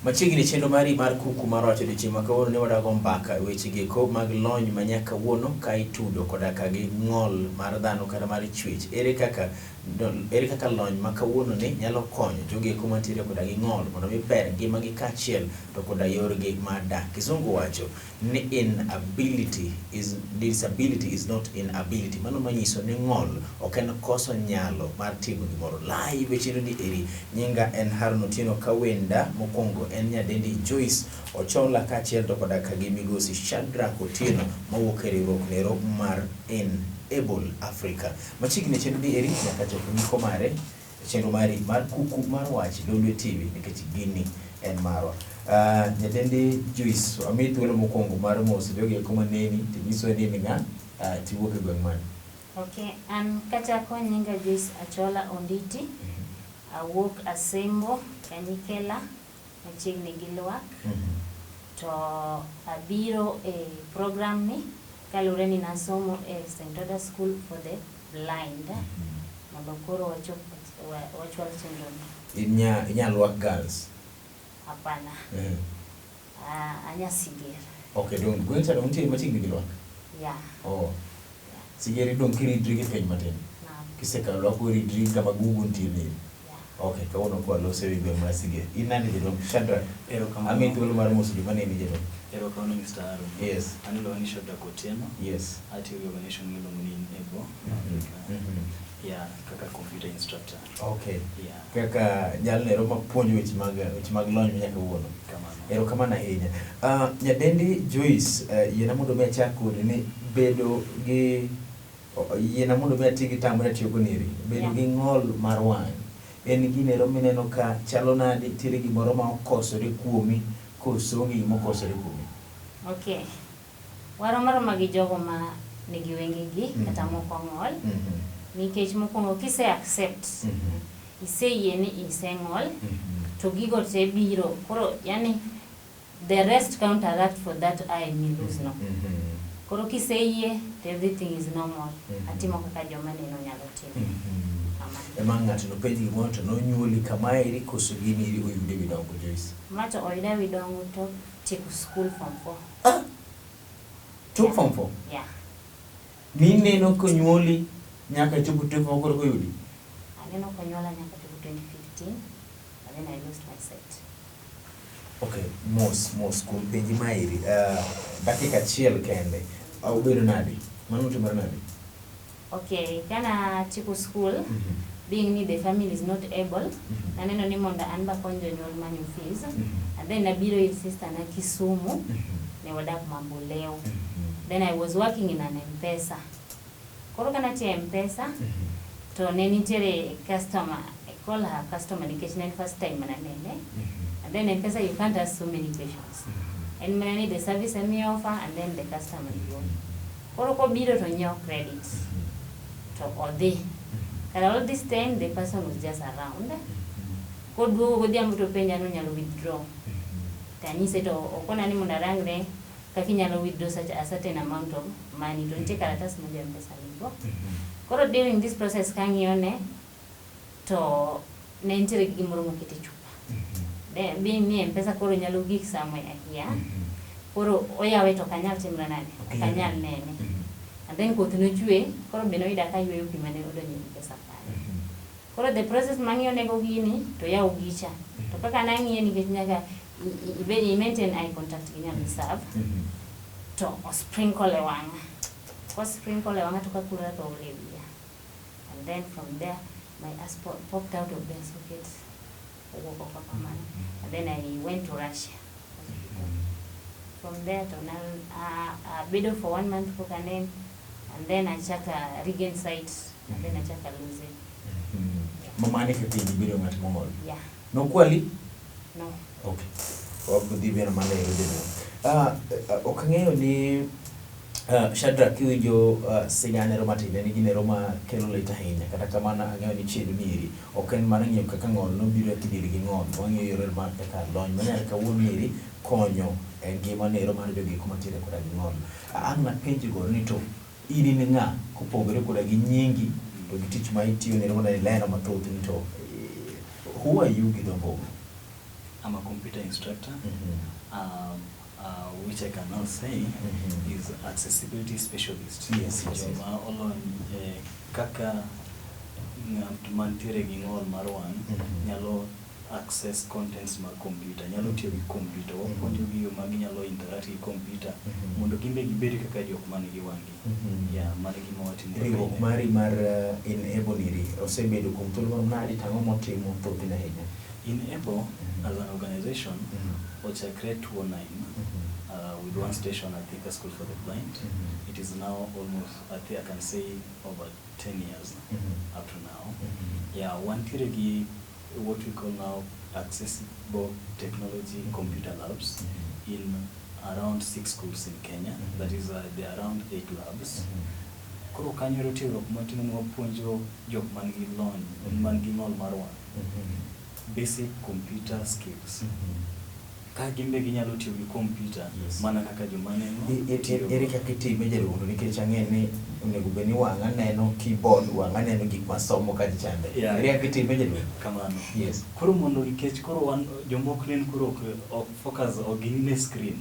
Machiegni chenro mari mar kuku mar wach odiochieng' ma kawuono ne wadago mbaka e weche gieko mag lony ma nyaka kawuono ka itudo koda ka gi ng'ol mar dhano kata mar chwech. Ere kaka lony ma kawuono ni nyalo konyo jogo eko mantiere koda gi ng'ol mondo mi ber ngimagi kaachiel to koda yorgi mar dak. Kizungu wacho ni inability is disability is not inability. Mano manyiso ni ng'ol ok en koso nyalo mar timo gimoro. Live e chenro ni eri nyinga en Haron Otieno Kawenda mokwongo en nyadendi Joyce Ochola kaachiel to koda ka gi migosi Shadrack Otieno mawuok e riwruok nero mar Enable Africa. Machiegni e chenro ni eri nyaka chop giko mare chenro mari mar kuku mar wach Lolwe TV nikech gini en marwa. Nyadendi Joyce, amiyi thuolo mokwongo mar moso jogi eko maneni tinyiso ni in ng'a, tiwuok e gweng' mane? Okay, an kachako nyinga Joyce Achola Onditi. Awuok Asembo, Kanyikela, machiegni gi Lwak. To abiro e program ni kaluwore ni nasomo e St. Oda School for the Blind. Mondo koro wachop wachwal chenro ni. In nya Lwak Girls? Hapana. Anya Siger. Okay, dong gweng' cha dong nitie machiegni gi Lwak? Yeah. Oh. Siger idong kiridri gi piny matin. Naam. Kisekalo Lwak iridri kama gugu nitie ni. Yeah. Okay, kawuono kwa loso ewi gweng' mar Siger. In nade jaduong' Shadrack? Erokamano. Amiyi thuolo mar moso joma neni jaduong'. Erokamano Mr. Aaron. Yes. An iluonga ni Shadrack Otieno. Yes. Atiyo gi organization miluongo ni Enable Africa. Yeah, kaka computer instructor. Okay. Yeah. Kaka jalnero mapuonjo weche mag lony manyaka wuono. Kamano. Erokamano ahinya. Nyadendi Joyce, yiena mondo mi achak kodi ni bedo gi yiena mondo mi ati gi term mane atiyogo neri. Bedo gi ng'ol mar wang' en ginero mineno ka chalo nade, nitiere gimoro ma okosore kuomi koso onge gima okosore kuomi? Okay. Warom aroma gi jogo ma nigi wengegi kata mok ong'ol. Nikech mokwongo kise accept, iseyie ni iseng'ol, to gigo te biro. Koro yani the rest counteract for that eye mi lose no. Koro kiseyie to everything is normal. Atimo kaka joma neno nyalo timo. Kamano. Ema ng'ato nopenj gimoro to nonyuoli kamaeri koso gini eri oyude wi dongo Joyce? Ma to oyuda wi dongo to tieko school form 4. Ah! Tok form 4? Yeah. Mineno konyuoli nyaka ichopo tok form 4 koro koyudi? Aneno konyuola nyaka chopo 2015 and then I lost my sight. Okay, mos mos kuom penji maeri. Dakika achiel kende. Obedo nade? Mano otimore nade? Okay, kana tieko school, being ni the family is not able, naneno ni mondo an bakony jonyuol manyo fees. And then nabiro ir sister na Kisumu, ne wadak Mamboleo. Then I was working in an M-Pesa. Koro kana tiyo M-Pesa, to ne nitiere customer, I call her customer nikech ne en first time mana nene. And then M-Pesa you can't ask so many questions. En mana ni the service emi offer and then the customer go. Koro kobiro to nyiewo credit. To odhi. Kara all this time the person was just around. Koduogo godhiambo to penja ni onyalo withdraw. To anyise to okona ni mondo arangne kaka inyalo withdraw such a certain amount of money. To nitie kalatas ma jo M-Pesa nigo. Koro during this process kang'iyo ne to ne nitiere gi gimoro moket e chupa. Then being ni M-Pesa koro nyalo gik somewhere here. Koro oyawe to ok anyal timra nade? Ok anyal nene. And then koth nochwe, koro be noyuda ka ayweyo pi mane odonjo e M-Pesa kanyo. Koro the process mang'iyo nego gini to yawo gicha. To kaka nang'iye nikech nyaka ibed i maintain eye contact gi ng'ama iserve, to o sprinkle e wang'a. Ko sprinkle e wang'a to kakulora to oolo e wiya. And then from there my eyes popped out of their socket. Owuok oko kamano. And then I went to Russia. From there to na abedo for one month pok anen and then achaka regain sight and then achaka lose it. Mamane kaka ibedo ng'at mong'ol? Yeah. Nokwali? No. Okay. Wabdhi biro mana e jaduong'. Ok ang'eyo ni Shadrack kiwinjo sigana ero matin en ginero ma kelo lit ahinya. Kata kamano ang'eyo ni chenro ni eri ok en mar ng'iyo kaka ng'ol nobiro e kidiel gi ng'ol. Wang'iyo yore mar kaka lony manyalo kawuono eri konyo e ngima nero mar jogi eko mantiere koda gi ng'ol. Ang' napenji go ni to in in ng'a kopogore koda gi nyingi to gi tich ma itiyo nero mondo ilero mathoth ni to who are you gi dho Mbogo? I'm a computer instructor, which I can now say is accessibility specialist. Yes. Joma olony e kaka ng'at mantiere gi ng'ol mar wang' nyalo access contents mag computer, nyalo tiyo gi computer. Wapuonjo gi yo ma ginyalo interact gi computer mondo gin be gibed kaka jok man gi wang'gi. Yeah, mano e gima watimo. Riwruok mari mar Enable niri osebedo kuom thuolo marom nade to ang'o motimo thothne ahinya? Enable as an organization ochakre 2009 with one station at Thika School for the Blind. It is now almost, I think I can say, over 10 years up to now. Yeah, wantiere gi what we call now accessible technology computer labs in around 6 schools in Kenya. That is, there are around 8 labs. Koro kanyo ero tiegruok matimo ni wapuonjo jok man gi lony, man gi ng'ol mar wang', basic computer skills. Ka gin be ginyalo tiyo gi computer mana kaka joma neno tiyo Ere godo. kaka itime jaluongo nikech ang'e ni onego bed ni wang'a neno keyboard, wang'a neno gik masomo kacha chande. Ere kaka itime jaluongo? Kamano. Yes. Koro mondo nikech koro wan jomok nen koro ok focus ok ging'e screen.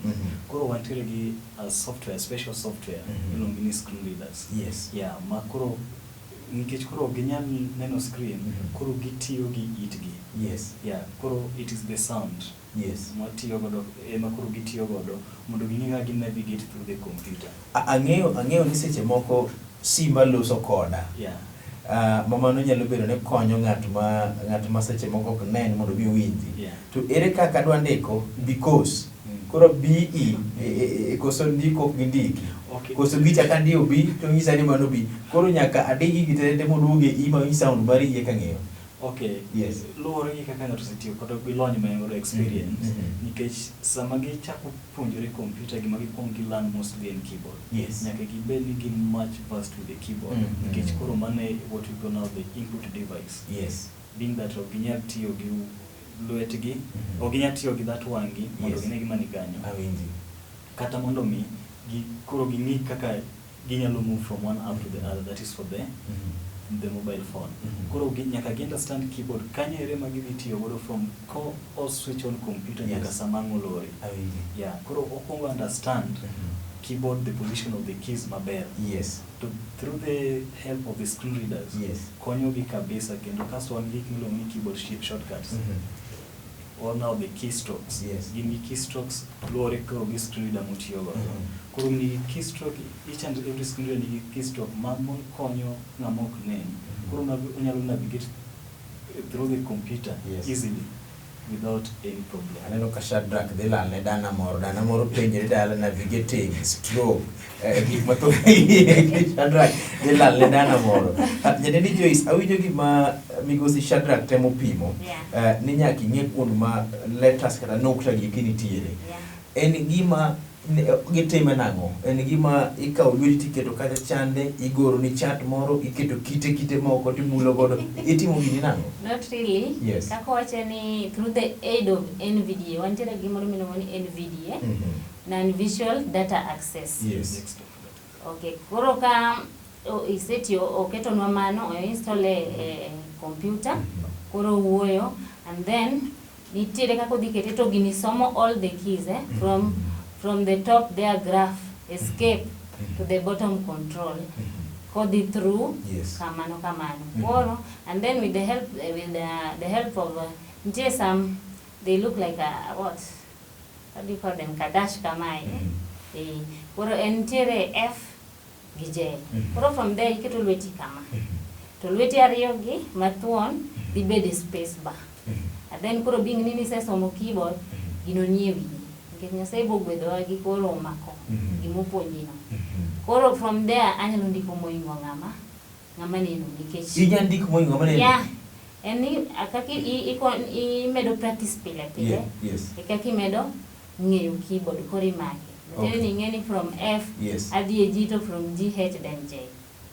Koro wantiere gi a software, special software iluongo ni screen readers. Yeah, ma koro nikech koro ok ginyal neno screen, koro gitiyo gi itgi. Yeah, koro it is the sound. Mwatiyo godo ema koro gitiyo godo mondo ging'e kaka gi navigate through the computer. Ang'eyo ni seche moko simba loso koda. Ma mano nyalo bedo ni konyo ng'at ma seche moko ok nen mondo mi owinji. To ere kaka adwa ndiko because koro B E, e, e, koso ndiko ok gindiki. Okay. Koso gicha ka andiyo B to nyisa ni mano B. Koro nyaka adi gigi te te moduoge E ma onyisa sound mar E eka ng'eyo. Okay. Yes. Luwore gi kaka ng'ato osetiyo kod gi lony ma en godo experience. Nikech sama gichako puonjore computer gima gikwongo gi learn mostly en keyboard. Nyaka gibed ni gin much versed with the keyboard. Nikech koro mano e what we call now the input device. Being that ok ginyal tiyo gi lwetgi, ok ginyal tiyo gi that wang'gi mondo gine gima ni kanyo. Awinji. Kata mondo mi gi koro ging'i kaka ginyalo move from one app to the other, that is for the mobile phone. Koro nyaka gi understand keyboard kanyo ere ma gidhi tiyo godo from ko o switch on computer nyaka sama ang' olore. Awinji. Yeah, koro okwongo understand keyboard, the position of the keys maber. To through the help of the screen readers, konyogi kabisa kendo kasto wan gi gik miluongo ni keyboard shortcuts. Or now the keystrokes. Gin gi keystrokes luwore koro gi screen reader motiyo godo. Koro nigi keystroke, each and every screen reader nigi keystroke ma konyo ng'ama ok nen. Koro onyalo navigate through the computer easily without any problem. Aneno ka Shadrack dhi lal ne dana moro. Dana moro penjore dala navigating, stroke, gik mathoth. Shadrack dhi lal ne dana moro. Nyadendi Joyce, awinjo gima migosi Shadrack temo pimo. Ni nyaka ing'e kuond ma letters kata nukta gi eki nitiere. En gima gitime nang'o? En gima ikawo lweti tiketo kacha chande, igoro ni chat moro, iketo kite kite moko timulo godo. Itimo gini nang'o? Not really. Yes. Kaka wacho ni through the aid of NVDA, wantiere gi gimoro miluongo ni NVDA, Non-Visual Data Access. Yes. Okay, koro ka isetiyo oketonwa mano, o install e computer, koro wuoyo, and then nitiere kaka odhi kete to gini somo all the keys from the top there graph escape to the bottom control kodhi through kamano kamano. Koro and then with the help with the help of nitie some, they look like a what do you call them, kadash kamae. Koro en nitiere F gi J. Koro from there iketo lweti kama to lweti ariyo gi mathuon dhi bedo e space bar. And then koro being ni nisesomo keyboard, gino nie wiyi nikech Nyasaye bogwedhowa gi koro omako gimopuonjino. Koro from there anyalo ndiko moingo ng'ama neno nikech Inya ndiko moingo ng'ama neno? Yeah. En ni kaka imedo practice pile pile e kaka imedo ng'eyo keyboard koro imake. Matiende ni ing'e ni from F adhi e G to from G H then J.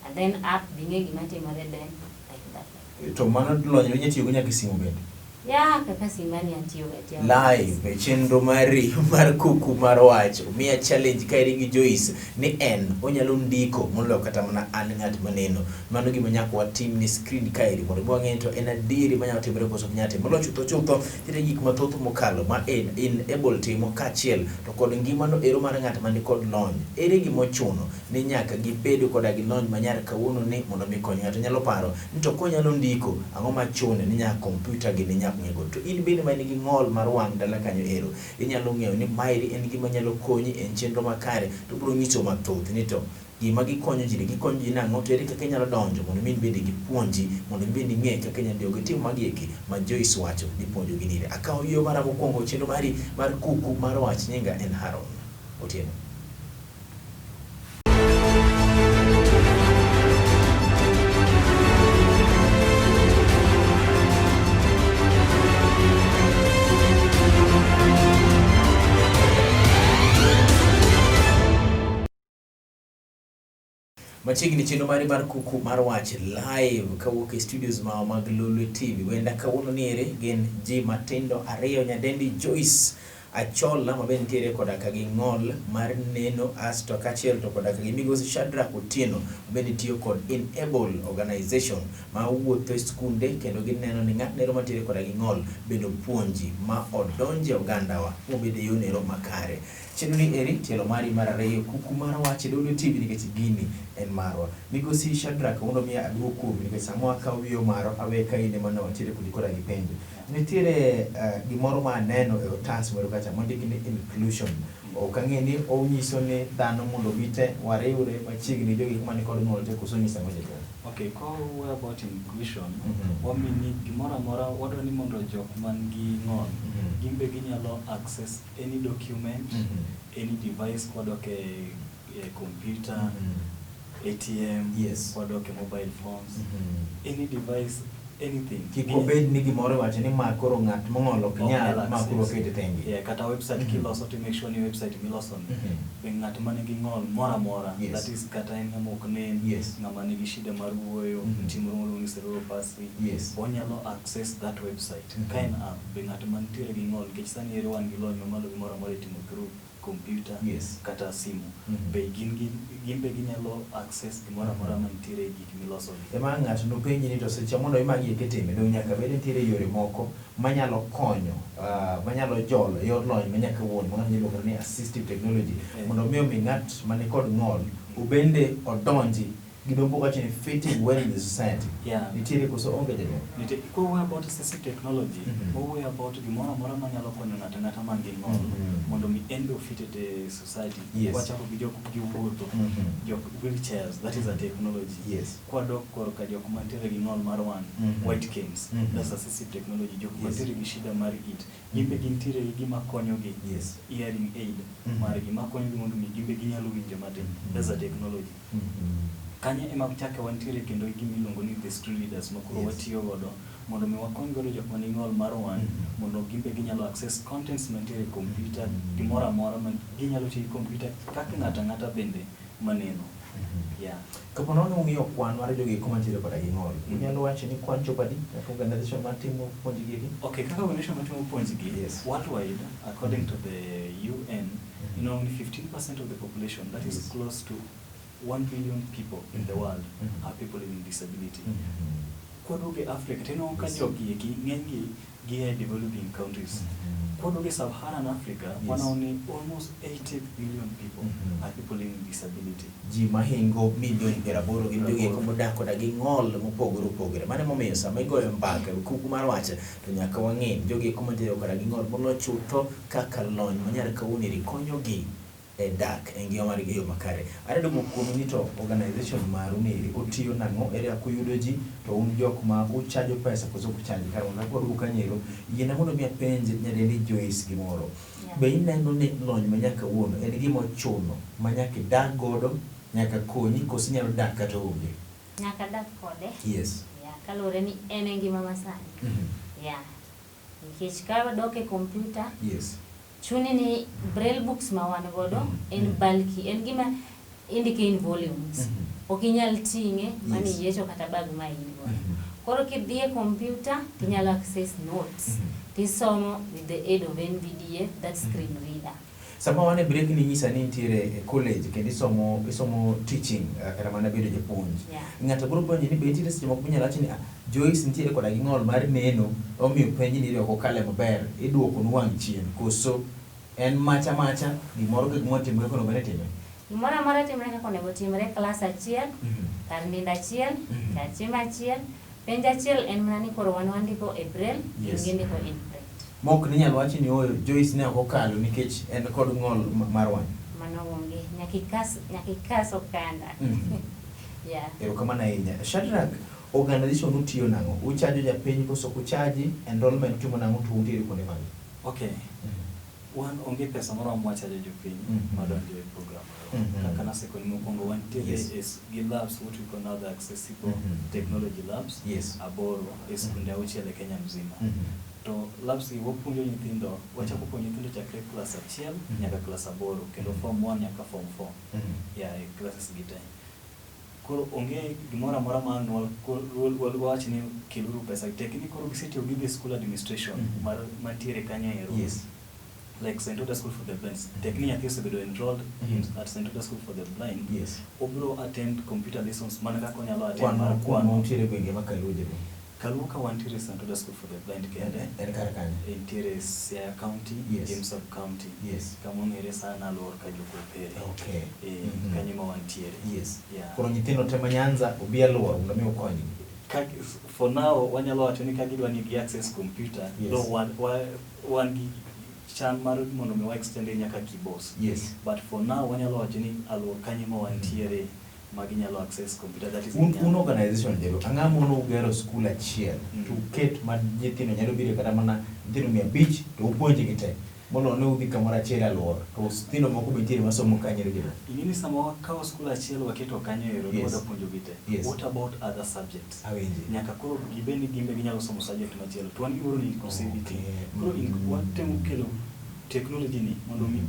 And then up bing'e gima timore then like that. To mano lony inya tiyogo nyaka e simu bende? Ya kaka simani atiyo ga atiya. Live e chenro mari mar kuku mar wach omiya challenge kaeri gi Joyce ni en onyalo ndiko moloyo kata mana an ng'at maneno. Mano gima nyaka watim ni screen kaeri mondo mi wang'e ni to en adieri manyalo timore koso ok nyal timore. Moloyo chutho chutho nitie gik mathoth mokalo ma en in able timo kaachiel to kod ngimano ero mar ng'at man kod lony. Ere gima ochuno ni nyaka gibed koda gi lony manyar kawuono ni mondo mi kony ng'ato nyalo paro ni to konyalo ndiko ang'o machune ni nyaka kompyuta gini nyaka ng'e godo. To in bende ma in gi ng'ol mar wang' dala kanyo ero inyalo ng'eyo ni maeri en gima nyalo konyi en chenro makare to biro nyiso mathoth ni to gima gikonyo ji ni gikonyo ji nang'o to ere kaka inyalo donjo mondo mi in bende gipuonji mondo in bende ing'e kaka inyalo tiyo gi tim magi eki ma Joyce wacho ni puonjo gi nire. Akawo yo mara mokwongo chenro mari mar kuku mar wach nyinga en Haron Otieno. Machiegni chenro mari mar kuku mar wach live kawuok e studios mawa mag Lolwe TV. Wenda kawuono ni ere gin ji matindo ariyo, nyadendi Joyce Achola ma be nitiere koda ka gi ng'ol mar neno asto kaachiel to koda ka gi migosi Shadrack Otieno ma bende tiyo kod Enable Organization ma wuotho e skunde kendo gineno ni ng'at nero mantiere koda gi ng'ol bende opuonji ma odonje ogandawa mobed e yo nero makare. Chenro ni eri tielo mari mar ariyo kuku mar wach e Lolwe TV nikech gini en marwa. Migosi Shadrack mondo mi aduok kuomi nikech sama wakawo wiyo maro awe ka in ema ne wantiere kodi koda gi penjo. Nitiere gimoro ma aneno e otas moro kacha mondik ni inclusion. Ok ang'e ni onyiso ni dhano mondo obi te wariwre machiegni gi jogi mani kod ng'ol te koso onyiso ang'o jaduong'? Okay, kowuoyo about inclusion, wa mean ni gimoro amora wadwa ni mondo jok man gi ng'ol, gin be ginyalo access any document, any device kwadok e computer, ATM, kwadok e mobile phones, any device, anything. Kik obed ni gimoro iwacho ni ma koro ng'at mong'ol ok nyal, ma koro okete tenge. Yeah, kata website kiloso to make sure ni website miloso ni be ng'at ma nigi ng'ol moro amora, that is kata en ng'ama ok nen, ng'ama nigi shida mar wuoyo, timo gimoro ni cerebral palsy, onyalo access that website. Ka en app, be ng'at mantiere gi ng'ol, nikech sani ere wan gi lony mamalo gimoro amora itimo through computer kata simu, be gin be ginyalo access gimoro amora mantiere e gik miloso gi. Ema ng'ato nopenji ni to seche mondo imagi eki time, dong' nyaka bed nitiere yore moko manyalo konyo, manyalo jolo yor lony ma nyaka wuon, ma ng'ato nyalo luongo ni assistive technology, mondo mi omi ng'at mani kod ng'ol obende odonji gima wacho ni fitting well in the society. Nitiere koso onge jaduong'? Nitie. Kowuoyo about assistive technology, wawuoyo about gimoro amora manyalo konyo ng'ato ang'ata man gi ng'ol mondo mi en be ofit e society. Kwachako gi jok gi wuotho, jok wheelchairs, that is a technology. Kwadok korka jok mantiere gi ng'ol mar wang', white canes, that's assistive technology. Jok mantiere gi shida mar it, gin be gintiere gi gima konyogi, hearing aid margi makonyogi mondo mi gin be ginyalo winjo matin. That's a technology. Kanyo ema chake wantiere kendo gi gima iluongo ni the screen readers ma koro watiyo godo mondo mi wakony godo jok man gi ng'ol mar wang' mondo gin be ginyalo access contents mantiere e computer, gimoro amora ma ginyalo tiyo gi computer kaka ng'ato ang'ata bende maneno. Kapo nono ung'iyo kwan mar jogi eko mantiere koda gi ng'ol, unyalo wacho ni kwan chopo adi kaka organization matimo puonj gi eki? Okay, kaka organization matimo puonj gi, worldwide, according to the UN, only 15% of the population, that is close to 1 billion people in the world, are people living with disability. Kwaduogo e Africa, tineno ka jogi eki ng'enygi gia e developing countries. Kwaduogo e Sub-Saharan Africa, waneno ni almost 80 million people are people living with disability. Ji mahingo milion 80 gin jogi eko modak koda gi ng'ol mopogore opogore. Mano emomiyo sama igoyo mbaka e kuku mar wach to nyaka wang'e ni jogi eko mantiere koda gi ng'ol moloyo chutho kaka lony manyar kawuono eri konyogi e dak e ngima margi e yo makare. Aneno kuomi ni to organization maru ni eri otiyo nang'o, ere kaka uyudo ji, to un jok ma uchajo pesa koso ok uchaj? Kar mondo waduog kanyo ero, yiena mondo mi apenj nyadendi Joyce gimoro. Be ineno ni lony ma nyaka wuono en gima ochuno ma nyaka idag godo, nyaka konyi, koso inyalo dak kata onge? Nyaka dak kode. Yeah, kaluwore ni en e ngima masani. Yeah. Nikech ka wadok e computer, chuni ni braille books ma wan godo en bulky, en gima indike in volumes. Ok inyal ting'e mani yiecho kata bag ma in godo. Koro kidhi e computer tinyalo access notes. Tisomo with the aid of NVDA, that screen reader. Sama wan e break ni nyisa ni nitiere e college kendo isomo teaching, kata mana bedo japuonj. Ng'ato biro penjo ni be nitiere seche moko minyalo wacho ni ah, Joyce nitiere koda gi ng'ol mar neno, omiyo penj ni ok okale maber, iduokonu wang' chien, koso en macha macha, gimoro ka gimoro timore kaka onego bed ni itime? Gimoro amora timore kaka onego timre, klas achiel, kar nindo achiel, kar chiemo achiel, penj achiel en mana ni koro wan wandiko e braille, gin gindiko in print. Mok ni inyalo wach ni ooyo, Joyce ne ok okalo nikech en kod ng'ol mar wang'. Mano onge, nyaka ikas okanda. Yeah. Erokamano ahinya. Shadrack, organization utiyo nang'o? Uchajo japiny koso ok uchaji? Enrollment utimo nang'o to untiere kuonde mage? Okay. Wan onge pesa moro amora mwachajo jopiny madonjo e program marwa. Kaka nasekoni mokwongo, wantiere gi labs, what we call now the accessible technology labs, 8 e skunde 6 e Kenya mzima. To labs gi wapuonjo nyithindo, wachako puonjo nyithindo chakre klas 1 nyaka klas 8, kendo form 1 nyaka form 4. Yeah, e classes gi te. Koro onge gimoro amora ma ang' wawach ni keluru pesa. Tek ni koro gisetiyo gi the school administration mar mantiere kanyo ero. Like St. Oda School for the Blind. Tek ni nyathi osebedo enrolled at St. Oda School for the Blind. Obiro attend computer lessons mana kaka onyalo attend Kwan mar kwan kwano. Wantiere e gwenge ma Kaluo jaduong'. Kaluo ka wantiere St. Oda School for the Blind kende. En kar kanye? Entiere Siaya County, Gem Sub County. Kama ong'ere sana Alwor ka Jokopere. Kanyo ma wantiere. Koro nyithindo te ma Nyanza obi Alwor mondo mi okonygi. For now wanyalo wacho ni ka gidwa ni gi access computer, though wan gi chan mar mondo mi wa extend nyaka Kibos. But for now wanyalo wacho ni Alwor kanyo ma wantiere ma ginyalo access computer, that is in Un organization jelo, ang'o mono ugero skul achiel to uket ma nyithindo nyalo biro kata mana nyithindo 500 to upuonjgi te, moloyo ni udhi kamoro achiel e Alwor to nyithindo moko be nitiere masomo kanyo ero jelo. Ing'e ni sama wakawo skul achiel waketo kanyo ero, wadwa puonjogi te. What about other subjects? Awinji. Nyaka koro gibed ni gin be ginyalo somo subject machielo. To wan giwuoro ni inclusivity. Koro watemo kelo technology ni mondo mi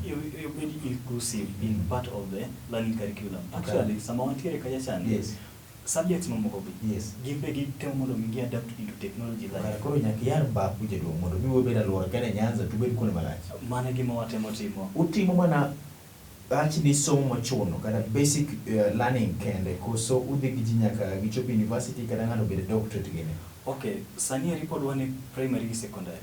obed inclusive in part of the learning curriculum. Actually, sama wantiere kacha chande, subjects mamoko gi, gin be gitemo mondo mi gi adapt into technology life. Kara koro nyaka iyar bapu jaduong' mondo mi wabed Alwor kende Nyanza to ubed kuonde malach. Mano e gima watemo timo. Utimo mana wach ni somo mochuno kata basic learning kende, koso udhi gi ji nyaka gichop university kata ng'ato obed doctorate gini? Okay, sani eri pod wan e primary gi secondary.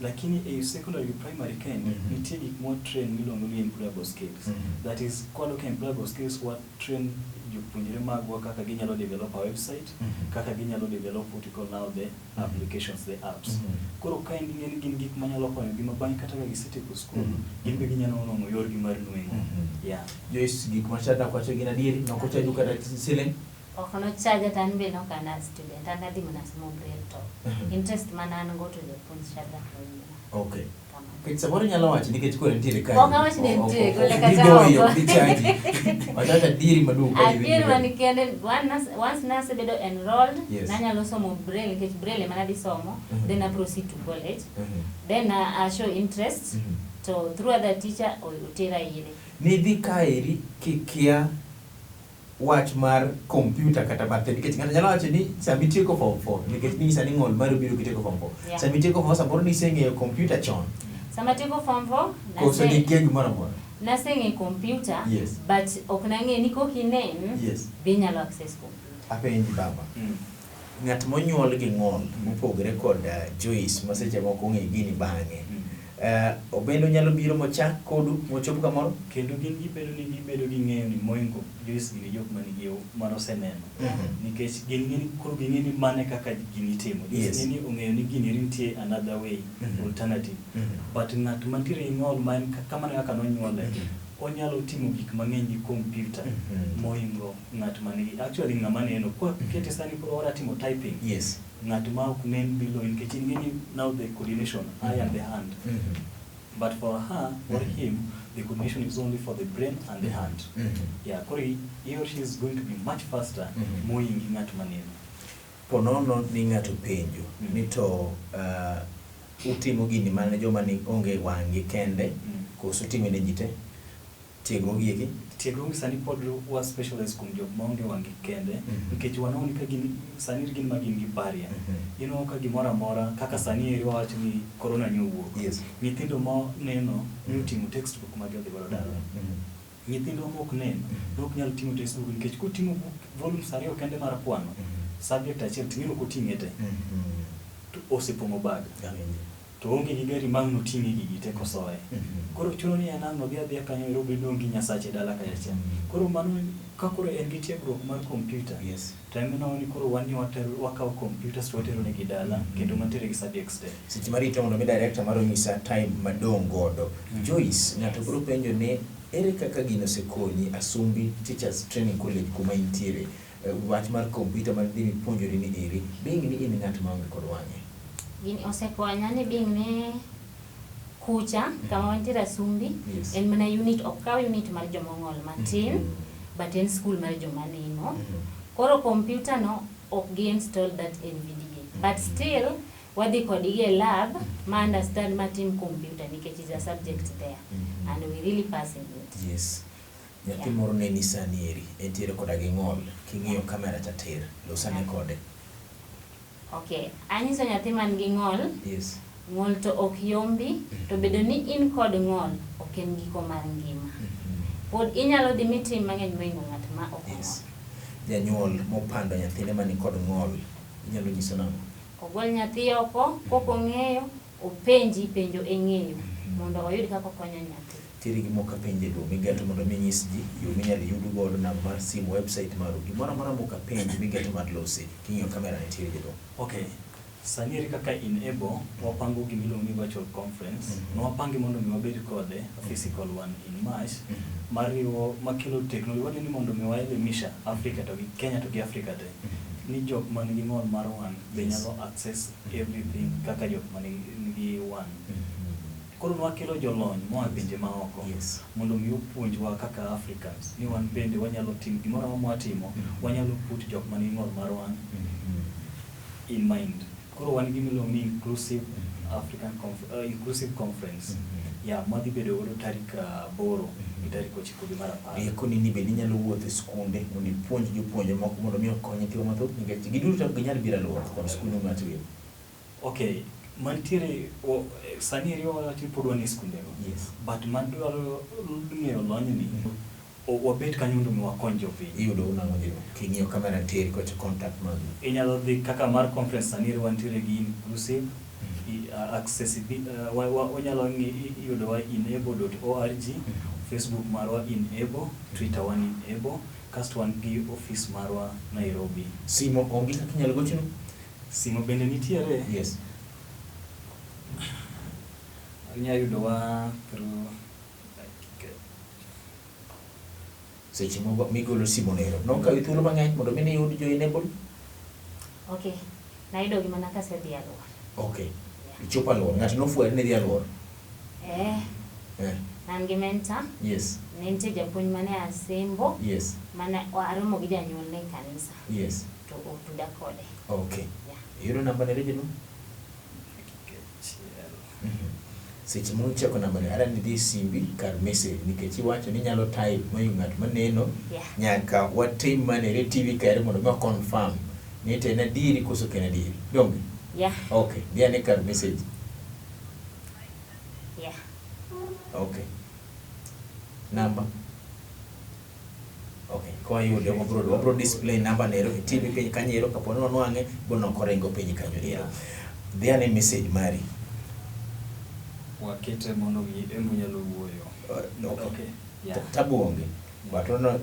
Lakini e secondary gi primary kendi, nitie gik mwa train miluongo ni employable skills. That is, kwadok e employable skills, wa train jopuonjre magwa kaka ginyalo develop a website, kaka ginyalo develop what we call now the applications, the apps. Koro ka in gi gin gik manyalo konyogi ma bang'e kata ka gisetieko school, gin be ginyalo nwang'o yorgi mar nweng'o. Joyce, gik ma Shadrack wacho gin adieri, ne ok ochaju kata siling'? Ok nochaja to an be ne ok an a student, an adhi mana somo braille to interest mana an go to japuonj Shadrack noyiena. Kamano. Nikech samoro inyalo wacho nikech koro entiere kae. Ok awach ni entie, gole kata Gigoyi, oko. ok gichaji. Wachacha adieri maduong' ka Adieri iwinjo. man kende, once nasebedo enrolled, nanyalo somo braille nikech braille ema nadhi somo, then I proceed to college. Then I show interest, to through other teacher otera ire. Nidhi kaeri kikia wach mar computer kata bathe, nikech ng'ato nyalo wacho ni sama itieko form 4, nikech ninyisa ni ng'ol mari obiro kitieko form 4. Sama itieko form 4, samoro niseng'eyo computer chon. Sama atieko form 4, Koso nikia gimoro amora? naseng'eyo computer, but ok nang'e ni kok inen, be inyalo access computer. Apenji baba. Ng'at monyuol gi ng'ol mopogore kod Joyce ma seche moko ong'e gini bang'e. Obende onyalo biro mochak kodu mochop kamoro? Kendo gin gibedo ni gibedo gi ng'eyo ni moingo Joyce gini jok manigi mano oseneno. Nikech gin ng'e ni koro ging'e ni mane kaka gini itimo. Joyce ng'e ni ong'eyo ni gini nitie another way, alternative. But ng'at mantiere gi ng'ol ma en kamano kaka nonyuole, onyalo timo gik mang'eny gi computer moingo ng'at manigi. Actually ng'ama neno, kwa kete sani koro ora timo typing. Ng'at ma ok nen bilo nikech ing'e ni now the coordination, eye and the hand. But for her or him, the coordination is only for the brain and the hand. Yeah, koro he or she is going to be much faster moingi ng'at maneno. Ponono ni ng'ato penjo ni to utimo gini mana joma ni onge wang'gi kende, koso utime ne ji te? Tiegruok gi eki? Tiegruok sani pod wa specialize kuom jok maonge wang' gi kende nikech waneno ni ka gin sani gin ma gin gi barrier. Ineno ka gimoro amora kaka sani eri wawacho ni corona ni owuok. Nyithindo ma neno ni oting'o textbook magi odhi godo dala. Nyithindwa mok nen ne ok nyal ting'o textbook nikech koting'o book volumes ariyo kende mar kwano subject achiel ting'e ok oting'e te to osepong'o bag. To oonge gi gari ma ang' noting'e gigi te kosoye. Koro chuno ni en ang' odhi adhiya kanyo ero obed gi Nyasache dala kacha cha. Koro mano ka koro en gi tiegruok mar kompyuta to en mineno ni koro wan ni watero wakawo computers to watero negi dala kendo mantiere gi subjects te. Seche marito mondo mi director mar onyisa time madong' godo. Joyce, ng'ato biro penjo ni ere kaka gino osekonyi Asumbi Teachers Training College kuma intiere? Wach mar kompyuta mar dhi mipuonjori ni eri, being ni in ng'at maonge kod wang'e. Gini osekonya ni being ni kucha kama wantiere Asumbi en mana unit ok kaw unit mar joma ong'ol matin but en school mar joma neno. Koro kompyuta no ok gi install that NVDA but still wadhi kodgi e lab ma understand matim kompyuta nikech is a subject there and we really passing it. Yes. Nyathi moro neni sani eri, entiere koda gi ng'ol, king'iyo kamera cha tir, losane kode. Okay, anyiso nyathi man gi ng'ol, ng'ol to ok yombi, to bedo ni in kod ng'ol ok en giko mar ngima. Pod inyalo dhi mitim mang'eny mohingo ng'at ma ok ong'ol. Janyuol mopando nyathine mani kod ng'ol, inyalo nyiso nang'o? Ogol nyathi oko, kok ong'eyo, openji penjo e ng'eyo mondo oyud kaka okonyo nyathi. Nitiere gima ok apenje duong' migeto mondo mi nyis ji yo minyalo yud godo namba mar simu, website maru, gimoro amora mok apenji migeto mar losi king'iyo kamera nitiere jaduong'. Okay. Sani eri kaka Enable wapango gima iluongo ni virtual conference. Nwapange mondo mi wabed kode a physical one in March mariwo makelo technology wadwa ni mondo mi waelimisha Africa to gi Kenya to gi Africa te ni jok man gi ng'ol mar wang' be nyalo access everything kaka jok man gi wang'. Koro nwakelo jolony moa e pinje maoko mondo mi opuonjwa kaka Africans ni wan bende wanyalo timo gimoro amora mwatimo wanyalo put jok man gi ng'ol mar wang' in mind. Koro wan gi gima iluongo ni inclusive African inclusive conference. Yeah, madhi bedo godo tarik 8 gi tarik 9 dwe mar 10. Rieko ni ni bende inyalo wuotho e skunde mondo ipuonj jopuonje moko mondo mi okony nyithiwa mathoth nikech giduto ok ginyal biro alwora kod skunde matiyo. Okay, mantiere sani eri wawacho ni pod wan e skundego. But madwaro ng'eyo lonyni, wabet kanyo mondo mi wakony jopiny. Iyudo nang'o jaduong'? King'iyo kamera tir kocha contact mag. Inyalo dhi kaka mar conference sani eri wantiere gi inclusive accessibility, wanyalo yudowa enable.org, Facebook marwa Enable, Twitter wan Enable, kasto wan gi office marwa Nairobi. Simo onge kaka inyalo gochno? Simo bende nitiere. Inyalo yudowa through seche migolo simo nero. Nokawi thuolo mang'eny mondo mi niyud jo Enable? Okay, nayudo gi mana kasedhi alwora. Okay. Ichopo alwora. Ng'ato nofwenyo ni idhi alwora? An gi mentor. Ne nitie japuonj mane Asembo. Mane aromo gi janyuolne e kanisa. To otuda kode. Okay. Iyudo namba ne jaduong'? Seche ma uchako namba ne, ara ni dhi simbi kar message nikech iwacho ni inyalo type mohingo ng'at maneno. Nyaka watim manere TV kaere mondo mi confirm ni to en adieri koso ok en adieri. Donge? Okay, dhi ane kar message. Okay. Namba. Okay, koyude wabro display namba nero e TV piny kanyo ero kapo ni wanwang'e bono koringo piny kanyo ero. Dhi ane message mari. Wakete mondo mi embo nyalo wuoyo. Okay. Okay. Yeah. Tabu onge. But ono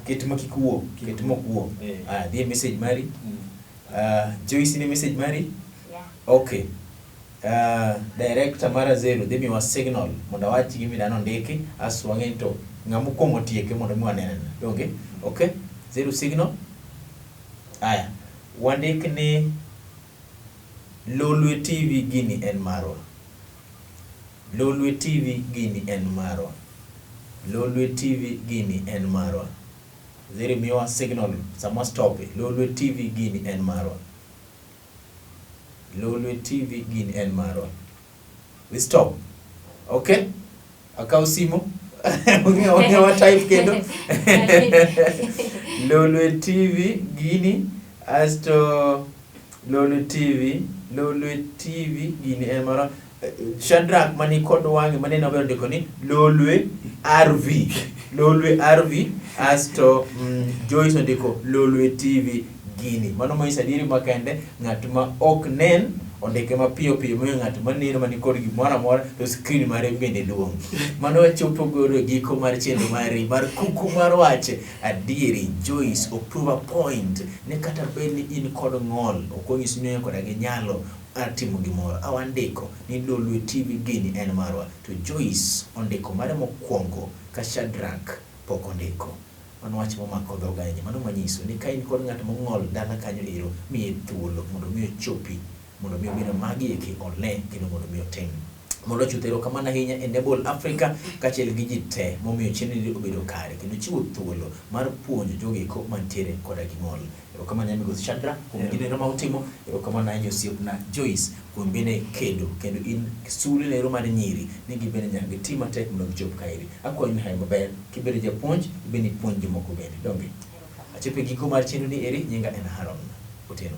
ket ma kik wuo, ket mok wuo. Dhi e message mari. Joyce ni message mari? Yeah. Okay. Director mara zero dhi miwa signal mondo awach gima idwa nondiki asto wang'e ni to ng'ama okwongo tieke mondo mi wanene. Donge? Okay. Zero signal. Aya. Wandik ni Lolwe TV gini en marwa. Lolwe TV gini en marwa. Lolwe TV gini en marwa. Zero miwa signal sama stop. Lolwe TV gini en marwa. Lolwe TV gini en marwa. We stop. Okay? Akaw simu. Ong'e wa type kendo. Lolwe TV gini asto Lolwe TV, Lolwe TV gini en moro Shadrack mani kod wang'e maneno maber ondiko ni Lolwe RV. Lolwe RV asto Joyce ondiko Lolwe TV gini. Mano manyiso adieri makende ng'at ma ok nen ondike mapiyo piyo mohingo ng'at maneno mani kod gimoro amora to screen mare bende duong'. Mano wachopo godo e giko mar chenro mari mar kuku mar wach. Adieri Joyce o prove a point ni kata bed ni in kod ng'ol ok onyisi ni ionge koda gi nyalo mar timo gimoro. A wandiko ni Lolwe TV gini en marwa to Joyce ondiko mare mokwongo ka Shadrack pok ondiko. Mano wach momako dhoga ahinya. Mano manyiso ni ka in kod ng'at mong'ol dala kanyo ero, miye thuolo mondo mi ochopi, mondo mi obed magi eki one kendo mondo mi otim. Mondo chuth erokamano ahinya Enable Africa kaachiel gi ji te momiyo chenro ni obedo kare kendo chiwo thuolo mar puonjo jogo eko mantiere koda gi ng'ol. Erokamano ahinya Migosi Shadrack kuom gino ero ma utimo. Erokamano ahinya osiepna Joyce kuom bende kedo kendo in sulwe ero mar nyiri ni gibende nyaka giti matek mondo gichop kaeri. Akwayo ni hawi maber kibedo japuonj ibende ipuonj jomoko bende. Donge? Achopo e giko mar chenro ni eri, nyinga en Haron Otieno.